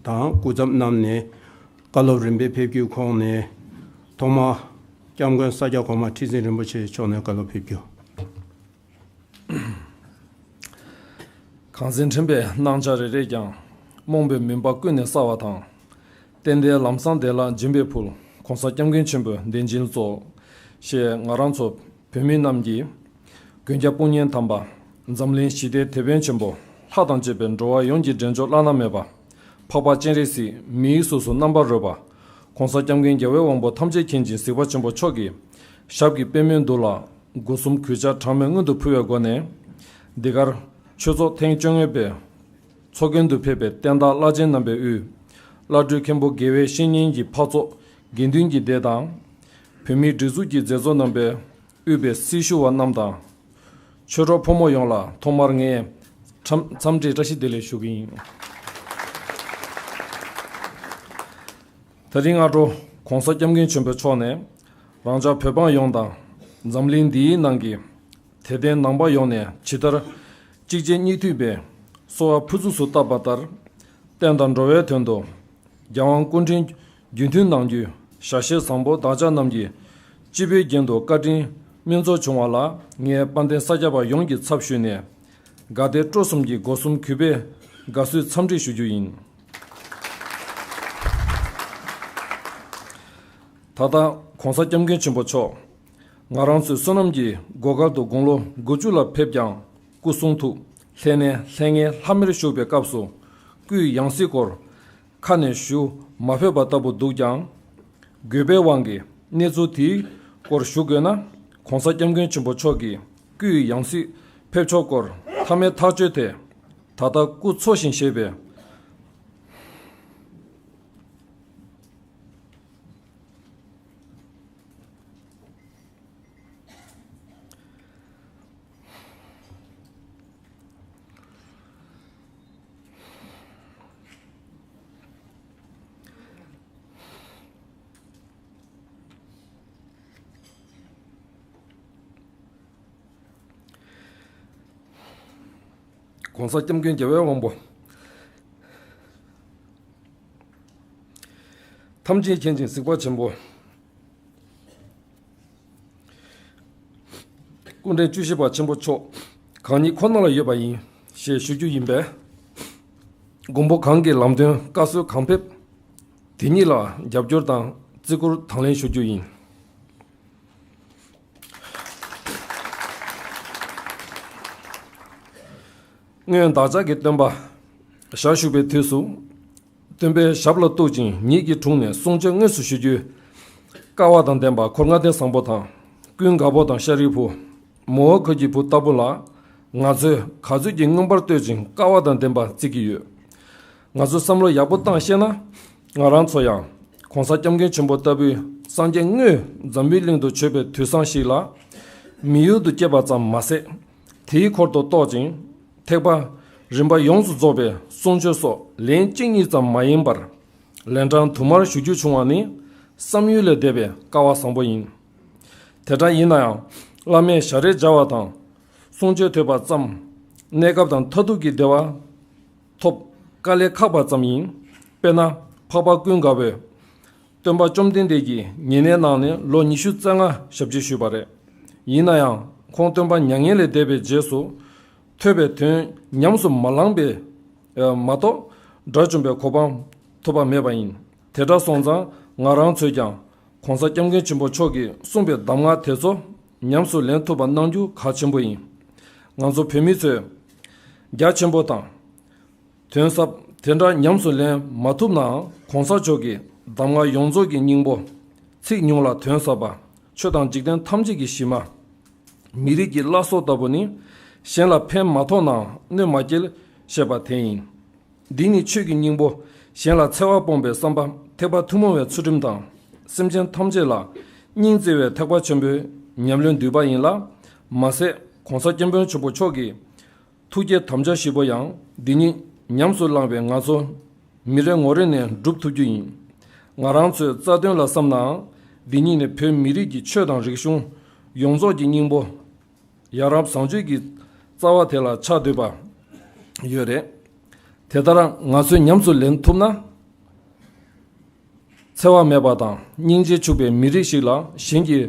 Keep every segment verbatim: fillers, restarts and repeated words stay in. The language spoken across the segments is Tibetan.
དང་སྐུ་ཚབ་རྣམས་ནས་བཀའ་སློབ་རིམ་པས་ཕེབས་རྒྱུའི་ཁོངས་ནས། ཐོག་མར་སྐྱབས་མགོན་ས་སྐྱ་གོང་མ་ཁྲི་འཛིན་རིན་པོ་ཆེ་མཆོག་ནས་བཀའ་སློབ་ཕེབས་རྒྱུ། གངས་ཅན་འདྲེན་པའི་སྣང་ཆ་རེ་རེས་ཀྱང་། རྨོངས་པའི་མུན་པ་ཀུན་ནས་བསལ་བ་དང་། བསྟན་དེའི་ལམ་བཟང་བདེ་བླག་སྦྱིན་པའི་ཕུལ། ༸གོང་ས་༸སྐྱབས་མགོན་ཆེན་པོའི་བདེན་བཞིན་སྩོལ། ཞེས་ང་རང་ཚོ་བོད་མི་རྣམས་ཀྱི་མགོན་སྐྱབས་དཔུང་གཉེན་དམ་པ། འཛམ་གླིང་ཞི་བདེའི་དེད་དཔོན་ཆེན་པོ། ལྷ་དང་བཅས་པའི་འགྲོ་བ་ཡོངས་ཀྱི་འདྲེན་མཆོག་བླ་ན་མེད་པ། འཕགས་པ་སྤྱན་རས་གཟིགས། མི་ཡི་གཟུགས་སུ་རྣམ་པར་རོལ་པ། ༸གོང་ས་༸སྐྱབས་མགོན་རྒྱལ་བའི་དབང་པོ་ཐམས་ཅད་མཁྱེན་ཅིང་གཟིགས་པ་ཆེན་པོ་མཆོག་གི་ཞབས་ཀྱི་པད་མོའི་གདུགས་ལ་སྒོ་གསུམ་གུས་ཕྱག་གྲངས་མེད་སྔོན་དུ་ཕུལ་བའི་སྒོ་ནས། འདི་གར་ཆོས་ཚོགས་ཐེངས་བཅོ་ལྔ་པའི་ཚོགས་མགོན་དུ་ཕེབས་པའི་བསྟན་བདག་བླ་ཆེན་རྣམ་པའི་དབུས། བླ་སྤྲུལ་མཁན་པོ་དགེ་བའི་བཤེས་གཉེན་གྱི་འཕགས་ཚོགས་དགེ་འདུན་གྱི་སྡེ་དང་། བོད་མིའི་སྒྲིག་འཛུགས་ཀྱི་མཛད་གཙོ་རྣམ་པའི་དབུས་པའི་སྲི་ཞུ་བ་རྣམས་དང་། ཆོས་གྲོགས་ཕོ་མོ་ཡོངས་ལ་ཐོག་མར་ངས་འཚམས་འཚམས་འདྲི་བཀྲ་ཤིས་བདེ་ལེགས་ཞུ་གི་ཡིན། དེ་རིང་སྔ་དྲོ་༸གོང་ས་༸སྐྱབས་མགོན་ཆེན་པོ་མཆོག་ནས་རང་ཅག་བོད་འབངས་ཡོངས་དང་། འཛམ་གླིང་འདིའི་ནང་གི་དད་ལྡན་ནང་པ་ཡོངས་ནས་ཇི་ལྟར་གཅིག་རྗེས་གཉིས་མཐུད་པའི་གསོལ་བ་ཕུར་ཚུགས་སུ་བཏབ་པ་ལྟར། བསྟན་དང་འགྲོ་བའི་དོན་དུ་རྒྱལ་དབང་སྐུ་ཕྲེང་རྒྱུན་མཐུད་གནང་རྒྱུའི་ཞལ་བཞེས་བཟང་པོ་བདག་ཅག་རྣམས་ཀྱི་སྤྱི་བོའི་རྒྱན་དུ་བཀའ་དྲིན་སྨིན་ཚོགས་བྱུང་བ་ལ། ངས་དཔལ་ལྡན་ས་སྐྱ་པ་ཡོངས་ཀྱི་ཚབ་ཞུས་ནས། དགའ་དད་སྤྲོ་གསུམ་གྱིས་སྒོ་གསུམ་གུས་པས་དགའ་བསུའི་འཚམས་འདྲི་ཞུ་རྒྱུ་ཡིན། ད་ལྟ་༸གོང་ས་༸སྐྱབས་མགོན་ཆེན་པོ་མཆོག་ང་རང་ཚོའི་བསོད་ནམས་ཀྱི་བགོ་སྐལ་དུ་དགུང་ལོ་དགུ་བཅུ་ལ་ཕེབས་ཀྱང་སྐུ་གསུང་ཐུགས་ལྷན་ནེ་ལྷན་ངེ་ལྷམ་མེར་བཞུགས་པའི་སྐབས་སུ། སྐུའི་ཡང་སྲིད་སྐོར་ཁ་ནས་ཞུ་མ་ཕོད་པ་ལྟ་བུ་འདུག་ཀྱང་། དགོས་པའི་དབང་གིས་གནས་ཚུལ་དེའི་སྐོར་ཞུ་དགོས་ན། ༸གོང་ས་༸སྐྱབས་མགོན་ཆེན་པོ་མཆོག་གི་སྐུའི་ཡང་སྲིད་ཕེབས་ཕྱོགས་སྐོར་མཐའ་མའི་ཐག་གཅོད་དེ། ད་ལྟ་སྐུ་འཚོ་ཞིང་གཞེས་པའི་༸གོང་ས་༸སྐྱབས་མགོན་རྒྱལ་བའི་དབང་པོ། ཐམས་ཅད་མཁྱེན་ཅིང་གཟིགས་པ་ཆེན་པོ། སྐུ་ཕྲེང་བཅུ་བཞི་པ་ཆེན་པོ་མཆོག་གང་ཉིད་ཁོ་ན་ལ་ཡོད་པ་ཡིན་ཞེས་ཞུ་རྒྱུ་ཡིན་པས། མགོན་པོ་གང་གི་ལམ་སྟོན་བཀའ་སྲོལ་གང་ཕེབས། དེ་ཉིད་ལ་རྒྱབ་སྐྱོར་དང་བརྩི་བཀུར་དང་ལེན་ཞུ་རྒྱུ་ཡིན། སྔོན་བདག་ཅག་གི་སྟོན་པ་ཞལ་བཞུགས་པའི་དུས་སུ། སྟོན་པའི་ཞབས་ལ་གཏུགས་ཤིང་ཉིད་ཀྱི་དྲུང་ནས་གསུང་ཆོས་དངོས་སུ་ཞུ་རྒྱུའི་སྐལ་བ་དང་ལྡན་པ་འཁོར་ལྔ་སྡེ་བཟང་པོ་དང་། ཀུན་དགའ་བོ་དང་ཤཱ་རིའི་བུ། མོའུ་འགལ་གྱི་བུ་ལྟ་བུ་ལ། ང་ཚོས་ག་ཚོད་ཀྱིས་མངོན་པར་བསྟོད་ཅིང་སྐལ་བ་དང་ལྡན་པ་བརྩི་གི་ཡོད། ང་ཚོས་བསམ་བློ་ཡག་པོ་བཏང་ཤེས་ན། ང་རང་ཚོ་ཡང་༸གོང་ས་༸སྐྱབས་མགོན་ཆེན་པོ་ལྟ་བུའི་སངས་རྒྱས་དངོས་འཛམ་བུའི་གླིང་དུ་བྱོན་པའི་དུས་བཟང་ཞིག་ལ། མི་ཡུལ་དུ་སྐྱེས་པ་ཙམ་མ་ཟད། དེའི་འཁོར་དུ་གཏོགས་ཅིང་། ཐེག་པ་རིམ་པ་ཡོངས་སུ་རྫོགས་པའི་གསུང་ཆོས་སོགས་ལན་གཅིག་གཉིས་ཙམ་མ་ཡིན་པར། ལན་གྲངས་དུ་མར་ཞུ་རྒྱུ་བྱུང་བ་ནི་བསམ་ཡུལ་ལས་འདས་པའི་སྐལ་བ་བཟང་པོ་ཡིན། དེ་འདྲ་ཡིན་ན་ཡང་། བླ་མས་ཞལ་རས་མཇལ་བ་དང་། གསུང་ཆོས་ཐོས་པ་ཙམ། གནས་སྐབས་དང་མཐར་ཐུག་གི་བདེ་བ་ཐོབ་དཀའ་ལས་ཁག་པ་ཙམ་ཡིན། དཔེར་ན། འཕགས་པ་ཀུན་དགའ་བོས། སྟོན་པ་བཅོམ་ལྡན་འདས་ཀྱི་ཉེ་གནས་གནང་ནས་ལོ་ཉི་ཤུ་རྩ་ལྔ་ཞབས་ཕྱི་ཞུས་པ་རེད། ཡིན་ན་ཡང་ཁོང་སྟོན་པ་མྱ་ངན་ལས་འདས་པའི་རྗེས་སུ་ཐོས་པའི་དོན་ཉམས་སུ་མ་བླངས་པས་མ་གཏོགས་དགྲ་བཅོམ་པའི་གོ་འཕང་ཐོབ་པ་མེད་པ་ཡིན། དེ་འདྲ་སོང་ཙང་ང་རང་ཚོས་ཀྱང་༸གོང་ས་༸སྐྱབས་མགོན་ཆེན་པོ་མཆོག་གིས་གསུངས་པའི་གདམས་ངག་དེ་ཚོ་ཉམས་སུ་ལེན་ཐུབ་པ་གནང་རྒྱུ་གལ་ཆེན་པོ་ཡིན། ང་ཚོ་བོད་མི་ཚོས་རྒྱ་ཆེན་པོ་དང་། དོན་ཟབ་དེ་འདྲ་ཉམས་སུ་ལེན་མ་ཐུབ་ནའང་གོང་ས་མཆོག་གི་གདམས་ངག་ཡོངས་རྫོགས་ཀྱི་སྙིང་པོ། ཚིག་ཉུང་ལ་དོན་ཟབ་པ། ཆོས་དང་འཇིག་རྟེན་ཐམས་ཅད་ཀྱི་གཞི་མ། མི་རིགས་ཀྱི་བླ་སྲོག་ལྟ་བུ་ནི། གཞན་ལ་ཕན་མ་ཐོགས་ནའང་གནོད་མ་སྐྱེལ་ཞེས་པ་དེ་ཡིན། འདི་ནི་ཆོས་ཀྱི་སྙིང་པོ། གཞན་ལ་འཚེ་བ་སྤོང་བའི་བསམ་པ་ཐེག་པ་ཐུན་མོང་བའི་ཚུལ་ཁྲིམས་དང་། སེམས་ཅན་ཐམས་ཅད་ལ་སྙིང་བརྩེ་བའི་ཐེག་པ་ཆེན་པོའི་ཉམས་ལེན་བསྡུས་པ་ཡིན་ལ། མ་ཟད་གོང་ས་སྐྱབས་མགོན་ཆེན་པོ་མཆོག་གི་ཐུགས་བསྐྱེད་དམ་བཅའ་བཞི་པོ་ཡང་འདི་ཉིད་ཉམས་སུ་བླངས་པས་ང་ཚོ་མི་རེ་ངོ་རེ་ནས་སྒྲུབ་ཐུབ་རྒྱུ་ཡིན། ང་རང་ཚོའི་རྩ་དོན་ལ་བསམ་ནའང་འདི་ཉིད་ནི་བོད་མི་རིགས་ཀྱི་ཆོས་དང་རིག་གཞུང་ཡོངས་རྫོགས་ཀྱི་སྙིང་པོ། ཡ་རབས་བཟང་སྤྱོད་ཀྱི་རྩ་བ་དེ་ལ་ཆགས་སྡོད་པ་ཡོད་རེད། དེ་ལྟར་ང་ཚོས་ཉམས་སུ་ལེན་ཐུབ་ན། འཚེ་བ་མེད་པ་དང་སྙིང་རྗེ་ཕྱུག་པའི་མི་རིགས་ཤིག་ལ་གཞན་གྱི་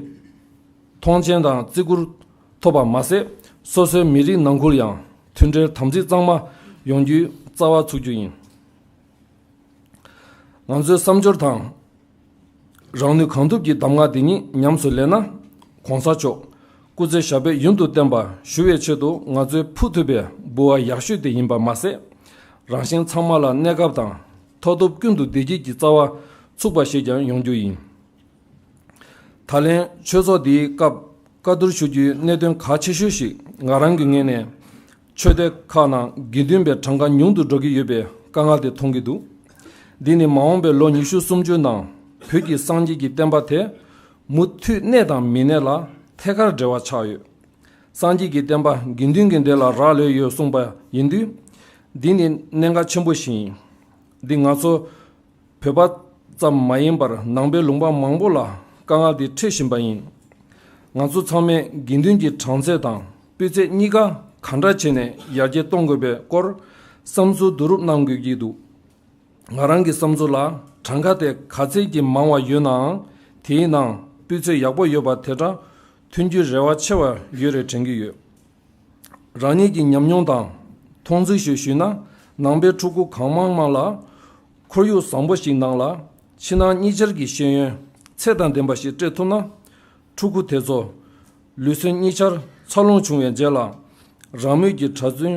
མཐོང་ཆེན་དང་བརྩི་བཀུར་ཐོབ་པ་མ་ཟད། སོ་སོའི་མི་རིགས་ནང་ཁུལ་ཡང་མཐུན་སྒྲིལ་དམ་ཚིག་གཙང་མ་ཡོང་རྒྱུའི་རྩ་བ་ཚུགས་རྒྱུ་ཡིན། ང་ཚོའི་བསམ་སྦྱོར་དང་རང་ནུས་གང་ཐུབ་ཀྱིས་གདམས་ངག་འདི་ཉིད་ཉམས་སུ་ལེན་ན། ༸གོང་ས་མཆོག་སྐུ་ཚེ་ཞབས་པད་ཡུན་དུ་བརྟན་པ་ཞུ་བའི་ཆེད་དུ་ང་ཚོའི་ཕུལ་ཐུབ་པའི་འབུལ་བ་ཡག་ཤོས་དེ་ཡིན་པ་མ་ཟད། རང་གཞན་ཚང་མ་ལ་གནས་སྐབས་དང་མཐར་ཐུག་ཀུན་ཏུ་བདེ་སྐྱིད་ཀྱི་རྩ་བ་ཚུགས་པ་ཞིག་ཀྱང་ཡོང་རྒྱུ་ཡིན། ད་ལན་ཆོས་ཚོགས་འདིའི་སྐབས་བཀའ་བསྡུར་ཞུ་རྒྱུའི་གནད་དོན་གལ་ཆེ་ཤོས་ཤིག་ང་རང་གི་ངོས་ནས་ཆོས་སྡེ་ཁག་ནང་དགེ་འདུན་པའི་གྲངས་ཀ་ཉུང་དུ་འགྲོ་གི་ཡོད་པའི་དཀའ་ངལ་དེ་མཐོང་གི་འདུག་འདི་ནི་མ་འོངས་པའི་ལོ་ཉི་ཤུ་སུམ་ཅུ་ནང་བོད་ཀྱི་སངས་རྒྱས་ཀྱི་བསྟན་པ་དེ་མུ་མཐུད་གནས་དང་མི་གནས་ལ་ཐད་ཀར་འབྲེལ་བ་ཆགས་ཡོད། སངས་རྒྱས་ཀྱི་བསྟན་པ་དགེ་འདུན་གྱི་སྡེ་ལ་རག་ལས་ཡོད་གསུངས་པ་ཡིན་དུས། འདི་ནི་གནད་འགག་ཆེན་པོ་ཞིག་ཡིན། འདི་ང་ཚོ་བོད་པ་ཙམ་མ་ཡིན་པར་ནང་པའི་ལུང་པ་མང་པོ་ལ་དཀའ་ངལ་འདི་འཕྲད་བཞིན་པ་ཡིན། ང་ཚོ་ཚང་མས་དགེ་འདུན་གྱི་གྲངས་ཚད་དང་སྤུས་ཚད་གཉིས་ཀ་གང་འདྲ་བྱས་ནས་ཡར་རྒྱས་གཏོང་དགོས་པའི་སྐོར་བསམ་ཚུལ་བསྡུ་རུབ་གནང་དགོས་ཀྱི་འདུག་ང་རང་གི་བསམ་ཚུལ་ལ་གྲངས་ཀ་དེ་ག་ཚད་ཀྱིས་མང་བ་ཡོད་ནའང་། དེའི་ནང་སྤུས་ཚད་ཡག་པོ་ཡོད་པ་དེ་འདྲ་ཐོན་རྒྱུའི་རེ་བ་ཆེ་བ་ཡོད་རེད་དྲན་གྱི་ཡོད། རང་ཉིད་ཀྱི་ཉམས་མྱོང་དང་མཐོང་ཚུལ་ཞིག་ཞུས་ན། ནང་པའི་ཕྲུ་གུ་གང་མང་མང་ལ་ཁོར་ཡུག་བཟང་པོ་ཞིག་ནང་ལ་ཕྱི་ནང་གཉིས་ཆར་གྱི་ཤེས་ཡོན་ཚད་དང་ལྡན་པ་ཞིག་སྤྲད་ཐུབ་ན། ཕྲུ་གུ་དེ་ཚོ་ལུས་སེམས་གཉིས་ཆར་འཚར་ལོངས་བྱུང་བའི་རྗེས་ལ་རང་མོས་ཀྱིས་གྲྭ་བཙུན་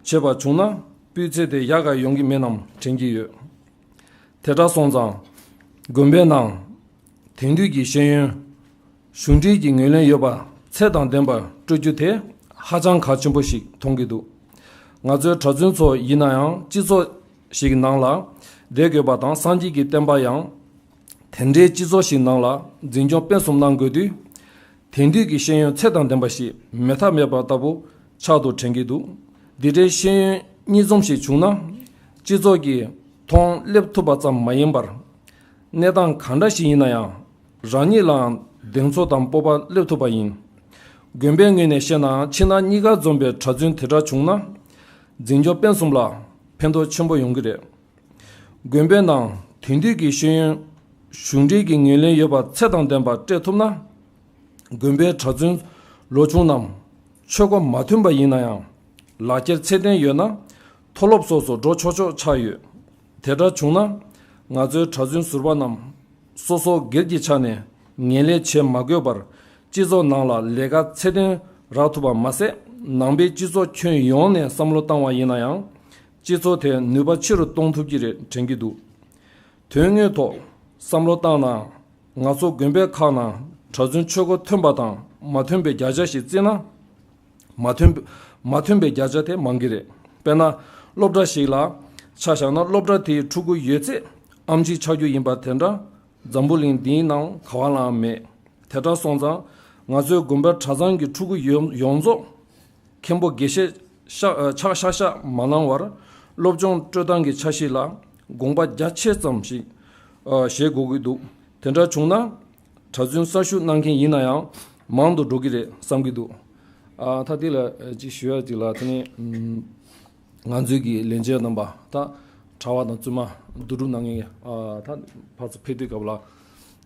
བྱེད་པ་བྱུང་ན། སྤུས་ཚད་དེ་ཡག་ག་ཡོང་གི་མེད་ནམ་དྲན་གྱི་ཡོད། དེ་འདྲ་སོང་ཙང་། དགོན་པའི་ནང་དེང་དུས་ཀྱི་ཤེས་ཡོན། གཞུང་འབྲེལ་གྱི་ངོས་ལེན་ཡོད་པ་ཚད་དང་ལྡན་པར་སྤྲོད་རྒྱུ་དེ་ཧ་ཅང་གལ་ཆེན་པོ་ཞིག་མཐོང་གི་འདུག་ང་ཚོའི་གྲྭ་བཙུན་ཚོ་ཡིན་ན་ཡང་སྤྱི་ཚོགས་ཤིག་ནང་ལ་བསྡད་དགོས་པ་དང་། སངས་རྒྱས་ཀྱི་བསྟན་པ་ཡང་དེ་འདྲའི་སྤྱི་ཚོགས་ཤིག་ནང་ལ་འཛིན་སྐྱོང་སྤེལ་གསུམ་གནང་དགོས་དུས། དེང་དུས་ཀྱི་ཤེས་ཡོན་ཚད་དང་ལྡན་པ་ཞིག་མེད་ཐབས་མེད་པ་ལྟ་བུ་ཆགས་འདུག་དྲན་གྱི་འདུག་འདི་འདྲའི་ཤེས་ཡོན་གཉིས་འཛོམས་ཤིག་བྱུང་ན། སྤྱི་ཚོགས་ཀྱི་མཐོང་སླེབས་ཐུབ་པ་ཙམ་མ་ཡིན་པར། གནས་སྟངས་གང་འདྲ་ཞིག་ཡིན་ན་ཡང་། རང་ཉིད་ལའང་གདེང་ཚོད་དང་སྤོབས་པ་སླེབས་ཐུབ་པ་ཡིན། དགོན་པའི་ངོས་ནས་བཤད་ན། ཕྱི་ནང་གཉིས་ཀ་འཛོམས་པའི་གྲྭ་བཙུན་དེ་འདྲ་བྱུང་ན། འཛིན་སྐྱོང་སྤེལ་གསུམ་ལ་ཕན་ཐོགས་ཆེན་པོ་ཡོང་གི་རེད། དགོན་པའི་ནང་དེང་དུས་ཀྱི་ཤེས་ཡོན་གཞུང་འབྲེལ་གྱི་ངོས་ལེན་ཡོད་པ་ཚད་དང་ལྡན་པ་སྤྲད་ཐུབ་ན། དགོན་པའི་གྲྭ་བཙུན་ལོ་ཆུང་རྣམས་ཆོས་སྒོ་མ་མཐུན་པ་ཡིན་ན་ཡང་། ལག་འཁྱེར་ཚད་ལྡན་ཡོད་ན་མཐོ་སློབ་སོགས་སུ་འགྲོ་ཆོག་ཆོག་ཆགས་ཡོད། དེ་འདྲ་བྱུང་ན། ང་ཚོའི་གྲྭ་བཙུན་ཟུར་པ་རྣམས་སོ་སོ་སྒེར་གྱི་ཆ་ནས་ངན་ལས་བྱེད་མ་དགོས་པར། སྤྱི་ཚོགས་ནང་ལ་ལས་ཀ་ཚད་ལྡན་རག་ཐུབ་པ་མ་ཟད། ནང་པའི་སྤྱི་ཚོགས་ཁྱོན་ཡོངས་ནས་བསམ་བློ་བཏང་བ་ཡིན་ན་ཡང་། སྤྱི་ཚོགས་དེ་ནུས་པ་ཆེ་རུ་གཏོང་ཐུབ་ཀྱི་རེད་དྲན་གྱི་འདུག་དོན་དངོས་ཐོག་བསམ་བློ་བཏང་ན། ང་ཚོ་དགོན་པའི་ཁག་ནང་གྲྭ་བཙུན་ཆོས་སྒོ་མཐུན་པ་དང་མ་མཐུན་པའི་བརྒྱ་ཆ་ཞིག་བརྩིས་ན། མ་མཐུན་མ་མཐུན་པའི་བརྒྱ་ཆ་དེ་མང་གི་རེད། དཔེར་ན། སློབ་གྲྭ་ཞིག་ལ་ཆ་བཞག་ན། སློབ་གྲྭ་དེའི་ཕྲུ་གུ་ཡོད་ཚད་ཨེམ་ཆི་ཆགས་རྒྱུ་ཡིན་པ་དེ་འདྲ་འཛམ་བུ་གླིང་འདིའི་ནང་ག་བ་ལའང་མེད། དེ་འདྲ་སོང་ཙང་། ང་ཚོའི་དགོན་པའི་གྲྭ་ཚང་གི་ཕྲུ་གུ་ཡོངས་ཡོངས་རྫོགས་མཁན་པོ་དགེ་བཤེས་ཤ་ཨ་ཆགས་ཤག་ཤག་མ་གནང་བར། སློབ་སྦྱོང་སྤྲོད་སྟངས་ཀྱི་འཆར་གཞི་ལ་དགོངས་པ་རྒྱ་ཆེ་ཙམ་ཞིག་ཨ་བཞེས་དགོས་ཀྱི་འདུག་དེ་འདྲ་བྱུང་ན། གྲྭ་བཙུན་གསར་ཞུགས་གནང་མཁན་ཡིན་ན་ཡང་མང་དུ་འགྲོ་གི་རེད་བསམ་གྱི་འདུག་ཨ་ད་འདི་ལ་ཅིག་ཞུ་ཡ་ཅིག་ལ། དེ་ནི་ཨམ་ང་ཚོའི་གི་ལས་བྱེད་རྣམ་པ། ད་གྲྭ་བ་དང་བཙུན་མ་བསྡུ་རུབ་གནང་མཁན་གྱི་ཨ་ད་ཕར་ཚུར་ཕེབས་དུས་སྐབས་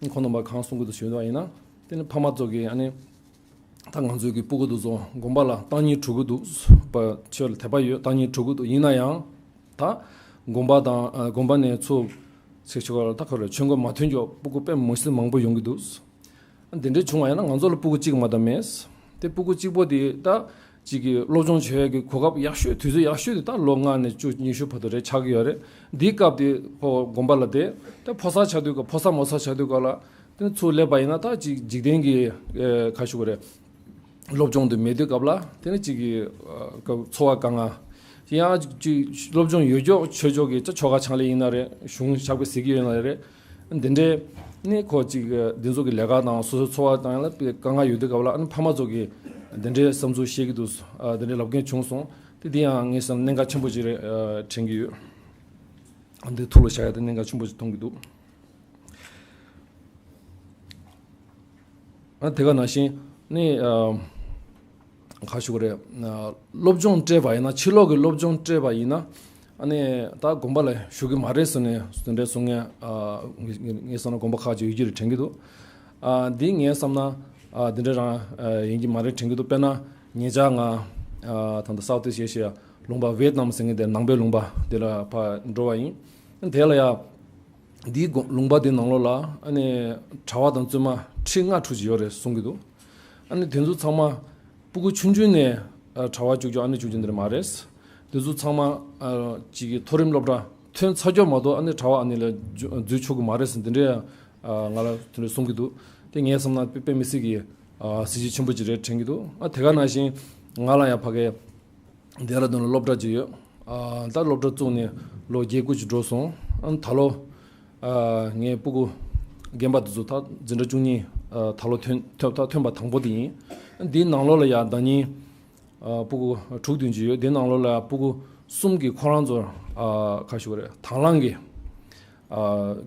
ལ། ཁོང་རྣམ་པ་གང་གསུང་གི་འདུག་ཞུས་པ་ཡིན་ན། དེ་ནི་ཕ་མ་ཚོ་གི་ཨ་ནི། ད་ང་ཚོའི་གི་སྤུ་གུ་དེ་ཚོ་དགོན་པ་ལ་བཏང་སྙིང་བྲོ་གི་འདུག་པ། ཆོས་ལ་དད་པ་ཡོད། བཏང་སྙིང་བྲོ་གི་འདུག་ཡིན་ན་ཡང་། ད་དགོན་པ་དང་ཨ་དགོན་པ་ནས་ཚུར་ཚིག་ཆུ་ག་ལ་ད་ཁོ་རེ་ཆོས་འགོ་མ་ཐོན་ཀྱོག་སྤུ་གུ་དཔེ་མི་སྲིད་མང་པོ་ཡོང་གི་འདུག་འདི་འདྲའི་བྱུང་བ་ཡིན་ན། ང་ཚོ་ལ་སྤུ་གུ་གཅིག་མ་གཏོགས་མེད། དེ་སྤུ་གུ་གཅིག་པོ་དེ་ད་གཅིག་གི་སློབ་སྦྱོང་བྱེད་ཡས་ཀྱི་གོ་སྐབས་ཡག་ཤོས། དུས་ཚོད་ཡག་ཤོས་དེ་ད་ལོ་ལྔ་ནས་བཅུ་ཉི་ཤུ་བར་དུ་རེད་ཆགས་ཀྱི་ཡོད་རེད། འདིའི་སྐབས་དེ་ཁོ་དགོན་པ་ལ་བསྡད། ད་ཕོ་གསར་ཆགས་དུས་སྐབས། ཕོ་གསར་མོ་གསར་ཆགས་དུས་སྐབས་ལ། དེ་ཚུར་སླེབས་པ་ཡིན་ན། ད་ཅིག་འཇིག་རྟེན་གྱི་ཨེ་ག་ཞུ་དགོས་རེད། སློབ་སྦྱོང་དེ་མེད་དུས་སྐབས་ལ། དེ་ནི་ཅིག་གི་ཨ་སྐབས་འཚོ་བ་དཀའ་ངལ། ཡང་ཅིག་སློབ་སྦྱོང་ཡོད་ཀྱོག་ཆོས་ཕྱོགས་ཀྱི་ད་ཆོ་ག་ཕྱག་ལས་ཡིན་ན་རེད། གཞུང་ཕྱག་དཔེ་གཟིགས་ཀྱི་ཡོད་ན་རེད། འདི་འདྲའི་ནི་ཁོ་ཅིག་འདི་ཚོ་གི་ལས་ཀ་དང་སོ་སོའི་འཚོ་བ་དང་ཡང་ལ་དཀའ་ངལ་ཡོད་དུས་སྐབས་ལ། ཨ་ནི་ཕ་མ་ཚོ་གི་འདི་འདྲའི་བསམ་ཚུལ་བཤད་ཀྱི་འདུག་ཨ་འདི་འདྲའི་ལབ་མཁན་བྱུང་སོང་། དེ་འདི་ཡང་ངས་བསམ་གནད་འགག་ཆེན་པོ་ཅིག་རེད་ཨ་དྲན་གྱི་ཡོད། འདི་ཐུགས་ལ་བཞག་ཡ་དེ་གནད་འགག་ཆེན་པོ་ཅིག་མཐོང་གི་འདུག་ཨ་དེ་ག་ནང་བཞིན་ནི་ཨ་ག་ཞུ་གི་རེད། ཨ་སློབ་སྦྱོང་སྤྲད་པ་ཡིན་ན། ཕྱི་ལོགས་ཀྱི་སློབ་སྦྱོང་སྤྲད་པ་ཡིན་ན། ཨ་ནི་ད་དགོན་པ་ལ་ཞུགས་ཀྱི་མ་རེད་ཟེར་ནས་དེ་འདྲའི་གསུང་མཁན་ཨ་ངས་བསམ་ན་དགོན་པ་ཁག་ཅིག་ཡོད་ཀྱི་རེད་དྲན་གྱི་འདུག་ཨ་འདི་ངས་བསམ་ན་ཨ་དེ་འདྲ་རང་ཨ་ཡིན་གྱི་མ་རེད་དྲན་གྱི་འདུག་དཔེར་ན་ཉེ་ཆར་ང་ཨ་ད་ལྟ་སའུ་ཐི་ཨི་སི་ཨེ་ཤི་ཡ་ལུང་པ་ཝེ་ཏི་ནམ་ཟེར་མཁན་དེ་ནང་པའི་ལུང་པ་དེ་ལ་ཕར་འགྲོ་བ་ཡིན། དེ་ལ་ཡ་འདིའི་དགོན་ལུང་པ་དེ་ནང་ལོགས་ལ་ཨ་ནི་གྲྭ་པ་དང་བཙུན་མ་ཁྲི་ལྔ་དྲུག་ཅིག་ཡོད་རེད་གསུང་གི་འདུག་ཨ་ནི་དེ་ཚོ་ཚང་མ་སྤུ་གུ་ཆུང་ཆུང་ནས་ཨ་གྲྭ་པ་བཅུག་རྒྱུ་ཨ་ནི་བཅུག་རྒྱུ་འདི་རེད་མ་རེད། དེ་ཚོ་ཚང་མ་ཨ་ཅིག་གི་མཐོ་རིམ་སློབ་གྲྭ་ཐོན་ཚར་ཀྱོག་མ་གཏོགས་ཨ་ནི་གྲྭ་པ་ཨ་ནི་ལ་འཛུལ་འཛུལ་ཆོག་གི་མ་རེད་ཟེར་འདི་འདྲའི་ཨ་ང་ལ་དེ་འདྲ་གསུང་གི་འདུག་དེ་ངས་བསམ་ན་དཔེ་དཔེ་མི་སྲིད་ཀྱི་ཨ་གཟི་བརྗིད་ཆེན་པོ་ཅིག་རེད་དྲན་གྱི་འདུག་ཨ་དེ་ག་ནང་བཞིན་ང་ལ་ཡང་ཕ་གི་ལྡེ་ར་ལྡུན་ལ་སློབ་གྲྭ་ཅིག་ཡོད། ཨ་ད་སློབ་གྲྭ་བཙུགས་ནས་ལོ་བརྒྱད་དགུ་ཅིག་འགྲོ་སོང་། ཨ་ད་ལོ་ཨ་ངའི་སྤུ་གུ་རྒན་པ་དེ་ཚོ་ད་འཛིན་གྲྭ་བཅུ་གཉིས་ཨ་ད་ལོ་ཐོན་ཐོན་ད་ཐོན་པ་དང་པོ་དེ་ཡིན། འདིའི་ནང་ལོགས་ལ་ཡང་ཟླ་ཉིན་ཨ་སྤུ་གུ་དྲུག་བདུན་ཅིག་ཡོད། དེའི་ནང་ལོགས་ལ་སྤུ་གུ་གསུམ་གྱིས་ཁོ་རང་ཚོར་ཨ་ག་ཞུ་དགོས་རེད། དང་བླངས་ཀྱིས་ཨ་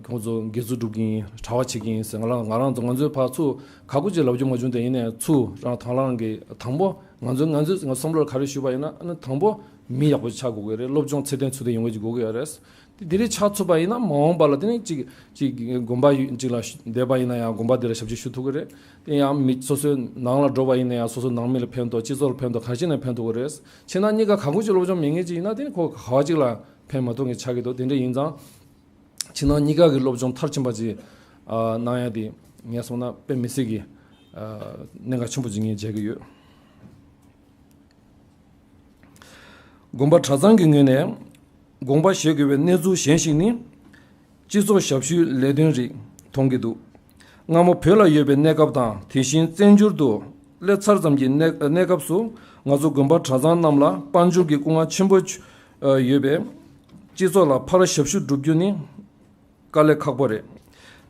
ཁོང་ཚོ་དགེ་ཚུལ་སྒྲུབ་ཀྱི་ཡིན། གྲྭ་པ་བྱེད་ཀྱི་ཡིན་ཟེར་ང་རང་ང་རང་ཚོ་ང་ཚོའི་ཕར་ཚུར་ག་གུ་ཅིག་ལབ་རྒྱུ་མ་བྱུང་། དེ་ཡིན་ནའི་ཚུར་རང་དང་བླངས་ཀྱིས་དང་པོ་ང་ཚོ་ང་ཚོའི་ང་བསམ་བློར་ག་རེ་ཞུས་པ་ཡིན་ན། ཨ་ནི་དང་པོ་མི་ཡག་པོ་ཆགས་དགོས་ཀྱི་རེད། སློབ་སྦྱོང་ཚད་ལྡན་ཚུལ་ལྡན་ཡོང་གི་ཅིག་དགོས་ཀྱི་ཡོད་རེད། དེ་དེ་རིགས་ཆགས་ཐུབ་པ་ཡིན་ན་མ་འོངས་པ་ལ་དེ་ནི་ཅིག་ཅིག་དགོན་པ་ཡུལ་ཅིག་ལ་བསྡད་པ་ཡིན་ན་ཡང་དགོན་པ་དེ་ལ་ཞབས་ཕྱི་ཞུ་ཐུབ་ཀྱི་རེད། དེ་ཡང་མི་སོ་སོའི་ནང་ལ་འགྲོ་བ་ཡིན་ན་ཡང་སོ་སོའི་ནང་མི་ལ་ཕན་ཐོགས། སྤྱི་ཚོགས་ལ་ཕན་ཐོགས། ག་ཅི་ནས་ཕན་ཐོགས་ཀྱི་རེད། ཕྱི་ནང་གཉིས་ཀ་ག་གུ་ཅིག་སློབ་སྦྱོང་མེད་མཁན་ཅིག་ཡིན་ན་དེ་ནི་ཁོ་ག་བ་ཅིག་ལ་ཕན་མ་ཐོགས་མཁན་ཆགས་ཀྱི་འདུག་དེ་འདྲ་ཡིན་ཙང་། ཕྱི་ནང་གཉིས་ཀ་གི་སློབ་སྦྱོང་མཐར་ཕྱིན་པ་ཅིག་ཨ་གནང་ཡ་དེ་ངས་སོང་ན་དཔེ་མི་སྲིད་ཀྱི་ཨ་གནད་འགག་ཆེན་པོ་ཅིག་ངས་མཇལ་གྱི་ཡོད། དགོན་པ་གྲྭ་ཚང་གི་ངོས་ནས་དགོངས་པ་བཞེས་དགོས་པའི་གནས་ཚུལ་གཞན་ཞིག་ནི། སྤྱི་ཚོགས་ཞབས་ཞུའི་ལས་དོན་རིགས་མཐོང་གི་འདུག་སྔ་མོ་བོད་ལ་ཡོད་པའི་གནས་སྐབས་དང་། དེ་བཞིན་བཙན་བྱོལ་དུ་སླེབས་ཚར་ཙམ་གྱི་གནས་གནས་སྐབས་སུ་ང་ཚོ་དགོན་པ་གྲྭ་ཚང་རྣམས་ལ་དཔལ་འབྱོར་གྱི་སྐུ་ངལ་ཆེན་པོ་ཡོད་པས། སྤྱི་ཚོགས་ལ་ཕར་ཞབས་ཞུ་བསྒྲུབ་རྒྱུ་ནི་དཀའ་ལས་ཁག་པོ་རེད།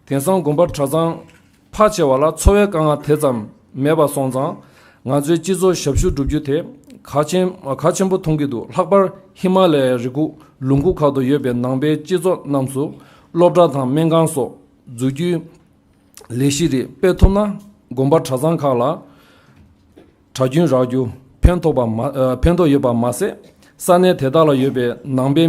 དེང་སང་དགོན་པ་གྲྭ་ཚང་ཕལ་ཆེ་བ་ལ་འཚོ་བའི་དཀའ་ངལ་དེ་ཙམ་མེད་པ་སོང་ཙང་། ང་ཚོའི་སྤྱི་ཚོགས་ཞབས་ཞུ་བསྒྲུབ་རྒྱུ་དེ་གལ་ཆེན་གལ་ཆེན་པོ་མཐོང་གི་འདུག་ལྷག་པར་ཧི་མ་ལ་ཡའི་རི་ཁུག་ལུང་ཁུག་ཁག་ཏུ་ཡོད་པའི་ནང་པའི་སྤྱི་ཚོགས་རྣམས་སུ་སློབ་གྲྭ་དང་སྨན་ཁང་སོགས་འཛུགས་རྒྱུའི་ལས་གཞི་རེ་སྤེལ་ཐུབ་ན། དགོན་པ་གྲྭ་ཚང་ཁག་ལ་གྲྭ་རྒྱུན་རག་རྒྱུ་ཕན་ཐོགས་པ་མ་ཨ་ཕན་ཐོགས་ཡོད་པ་མ་ཟད། ས་གནས་དེ་དག་ལ་ཡོད་པའི་ནང་པའི་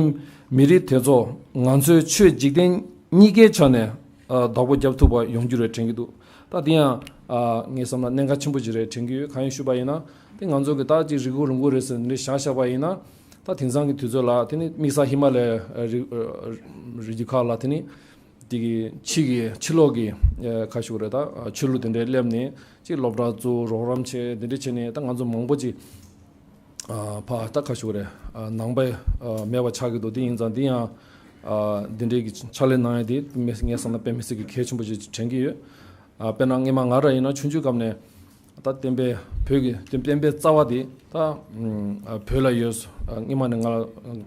མི་རིགས་དེ་ཚོ་ང་ཚོའི་ཆོས་འཇིག་རྟེན་གཉིས་ཀའི་ཆ་ནས་ཨ་བདག་པོ་རྒྱབ་ཐུབ་པ་ཡོང་རྒྱུ་རེད་དྲན་གྱི་འདུག་ད་དེ་ཡང་ཨ་ངས་བསམ་ན་གནད་འགག་ཆེན་པོ་ཅིག་རེད་དྲན་གྱི་ཡོད། གང་ཡིན་ཞུས་པ་ཡིན་ན། དེ་ང་ཚོ་གི་ད་ཅིག་རི་ཁུག་ལུང་ཁུག་རེད་ཟེར་འདི་བཞག་བཞག་པ་ཡིན་ན། ད་དེང་སང་གི་དུས་ཚོད་ལ་དེ་ནི་དམིགས་བསལ་ཧི་མ་ལ་ཡའི་རི་རི་རྒྱུད་ཁག་ལ་དེ་ནི། དེ་གི་ཕྱི་གི་ཕྱི་ལོགས་ཀྱི་ཨ་ཁ་ཤུག་རེད། ད་ཆོས་ལུགས་དེ་འདྲའི་སླེབས་ནས་ཅིག་སློབ་གྲྭ་བཙུགས། རོགས་རམ་བྱས། དེ་འདྲ་བྱས་ནས་ད་ང་ཚོ་མང་པོ་ཅིག་ཨ་ཕ་ད་ཁ་ཤུག་རེད། ཨ་ནང་པའི་ཨ་མེད་པ་ཆགས་ཀྱི་འདུག་དེ་ཡིན་ཙང་དེ་ཡང་ཨ་དེ་འདྲའི་གི་ཕྱག་ལས་གནང་ཡ་དེ་ངས་བསམ་ན་དཔེ་མི་སྲིད་ཀྱི་གལ་ཆེན་པོ་ཅིག་དྲན་གྱི་ཡོད། ཨ་དཔེར་ན་སྔས་མ་ང་རང་ཡིན་ན་ཆུང་ཆུང་སྐབས་ནས། ད་བསྟན་པའི་བོད་ཀྱི་བསྟན་བསྟན་པའི་རྩ་བ་དེ་ད་ཨ་བོད་ལ་ཡོད། ཨ་སྔོན་མ་ནས་ང་ལ་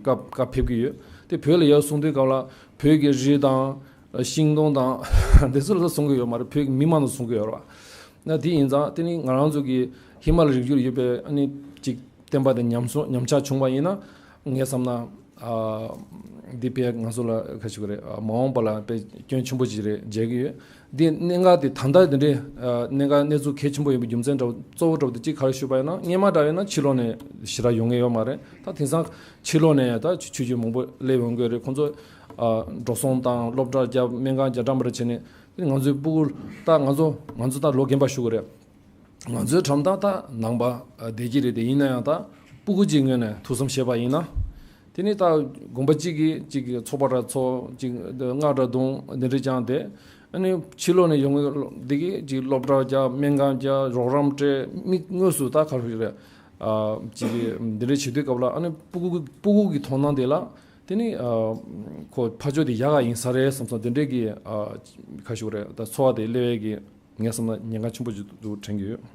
བཀའ་བཀའ་ཕེབས་ཀྱི་ཡོད། དེ་བོད་ལ་ཡོད་གསུང་དུས་སྐབས་ལ་བོད་ཀྱི་རི་དང་ཤིང་སྡོང་དང་དེ་ཚོ་ལ་གསུང་གི་ཡོད་མ་རེད། བོད་ཀྱི་མི་མང་ལ་གསུང་གི་ཡོད་རེད་བ། ན་དེ་ཡིན་ཙང་དེ་ནི་ང་རང་ཚོ་གི་ཧི་མ་ལ་རི་རྒྱུད་ལ་ཡོད་པའི་ཨ་ནི་ཅིག་བསྟན་པ་དེ་ཉམས་སོང་ཉམས་ཆག་བྱུང་བ་ཡིན་ན། ངས་བསམ་ན། ཨ་འདི་དཔེ་ང་ཚོ་ལ་ག་ཞིག་རེད། ཨ་མ་འོངས་པ་ལ་དཔེ་སྐྱོན་ཆེན་པོ་ཞིག་རེད་མཇལ་གྱི་ཡོད། འདི་གནད་འགག་དེ་ད་ལྟ་འདི་འདྲའི་ཨ་གནད་འགག་གནས་ཚུལ་གལ་ཆེན་པོ་ཡིན་པའི་རྒྱུ་མཚན་འདྲ་བོ་གཙོ་བོ་འདྲ་བོ་དེ་གཅིག་ག་རེ་ཞུས་པ་ཡིན་ན། སྔོན་མ་འདྲ་ཡིན་ན་ཕྱི་ལོགས་ནས་ཞེ་དྲག་ཡོང་མཁན་ཡོད་མ་རེད། ད་དེང་སང་ཕྱི་ལོགས་ནས་ད་ཆོས་བརྒྱུད་མང་པོ་སླེབས་ཡོང་གི་རེད། ཁོང་ཚོ་ཨ་འགྲོ་སོང་དང་སློབ་གྲྭ་རྒྱབ། སྨན་ཁང་རྒྱབ། འདྲ་མི་འདྲ་བྱས་ནས་དེ་ང་ཚོའི་སྤུ་གུ། ད་ང་ཚོ་ང་ཚོ་ད་ལོ་རྒན་པ་ཞུ་གི་རེད། ང་ཚོའི་འགྲམ་ད་ད་ནང་པ་བསྡད་ཀྱི་རེད། དེ་ཡིན་ན་ཡང་ད་སྤུ་གུ་གཅིག་ངོས་ནས་ཐུགས་བསམ་བཞེས་པ་ཡིན་ན། དེ་ནི་ད་དགོན་པ་གཅིག་གིས་གཅིག་གི་ཚོགས་པ་འདྲ་ཚོགས། གཅིག་སྔགས་འདྲ་བརྡུང་། འདི་འདྲ་བྱས་ཏེ། ཨ་ནི་ཕྱི་ལོགས་ནས་ཡོང་མཁན་འདི་གིས་གཅིག་སློབ་གྲྭ་རྒྱག། སྨན་ཁང་རྒྱག། རོགས་རམ་སྤྲད། མི་དངོས་སུ་ད་ག་རེ་རེད། ཨ་གཅིག་གིས་འདི་འདྲ་བྱེད་དུས་སྐབས་ལ་ཨ་ནི་སྤུ་གུ་སྤུ་གུ་གི་མཐོང་སྣང་དེ་ལ་དེ་ནི་ཨ་ཁོ་ཕ་ཆོས་དེ་ཡག་ག་ཡིན་ས་རེད་བསམ་སོང་། དེ་འདྲའི་གི་ཨ་ག་ཞིག་རེད། ད་ཚོར་བ་དེ་སླེབས་ཡས་ཀྱི། ངས་བསམ་ན་ཉེན་ཁ་ཆེན་པོ་ཞིག་ཏུ་དྲན་གྱི་ཡོད།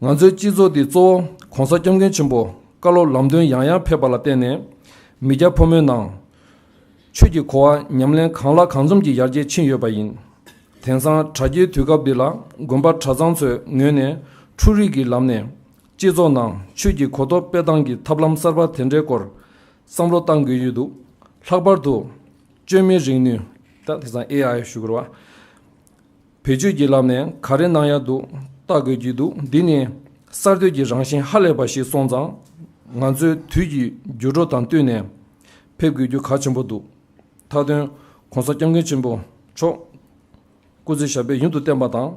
ང་ཚོའི་སྤྱི་ཚོགས་འདི་གཙོ་བོ་གོང་ས་སྐྱབས་མགོན་ཆེན་པོ་བཀའ་སློབ་ལམ་སྟོན་ཡང་ཡང་ཕེབས་པ་ལ་བརྟེན་ནས། མི་སྐྱ་ཕོ་མོའི་ནང་ཆོས་ཀྱི་གོ་བ་ཉམས་ལེན་གང་ལ་གང་འཚམ་གྱིས་ཡར་རྒྱས་ཕྱིན་ཡོད་པ་ཡིན། དེང་སང་དྲ་རྒྱའི་དུས་སྐབས་འདི་ལ་དགོན་པ་གྲྭ་ཚང་ཚོའི་ངོས་ནས་འཕྲུལ་རིག་གི་ལམ་ནས་སྤྱི་ཚོགས་ནང་ཆོས་ཀྱི་གོ་རྟོགས་སྤེལ་སྟངས་ཀྱི་ཐབས་ལམ་གསར་པ་དེ་འདྲའི་སྐོར་བསམ་བློ་གཏང་དགོས་ཀྱི་འདུག་ལྷག་པར་དུ། བཅོས་མའི་རིག་ནུས། ད་དེང་སང་ཨེ་ཨའི་ཞུ་དགོས་རེད་བ། བེད་སྤྱོད་ཀྱི་ལམ་ནས་ག་རེ་གནང་ཡག་འདུག་ལྟ་དགོས་ཀྱི་འདུག་འདི་ནི་གསར་གཏོད་ཀྱི་རང་བཞིན་ཧ་ལས་པ་ཞིག་སོང་ཙང་ ང་ཚོའི་དུས་ཀྱི་འགྱུར་འགྲོས་དང་བསྟུན་ནས་ཕེབས་དགོས་རྒྱུ་གལ་ཆེན་པོ་འདུག་མཐའ་དོན་༸གོང་ས་༸སྐྱབས་མགོན་ཆེན་པོ་མཆོག་སྐུ་ཚེ་ཞབས་པད་ཡུན་དུ་བརྟན་པ་དང་།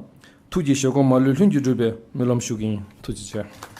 ཐུགས་ཀྱི་བཞེད་དགོངས་མ་ལུས་ལྷུན་གྱིས་འགྲུབ་པའི་སྨོན་ལམ་ཞུ་གི་ཡིན། ཐུགས་རྗེ་ཆེ།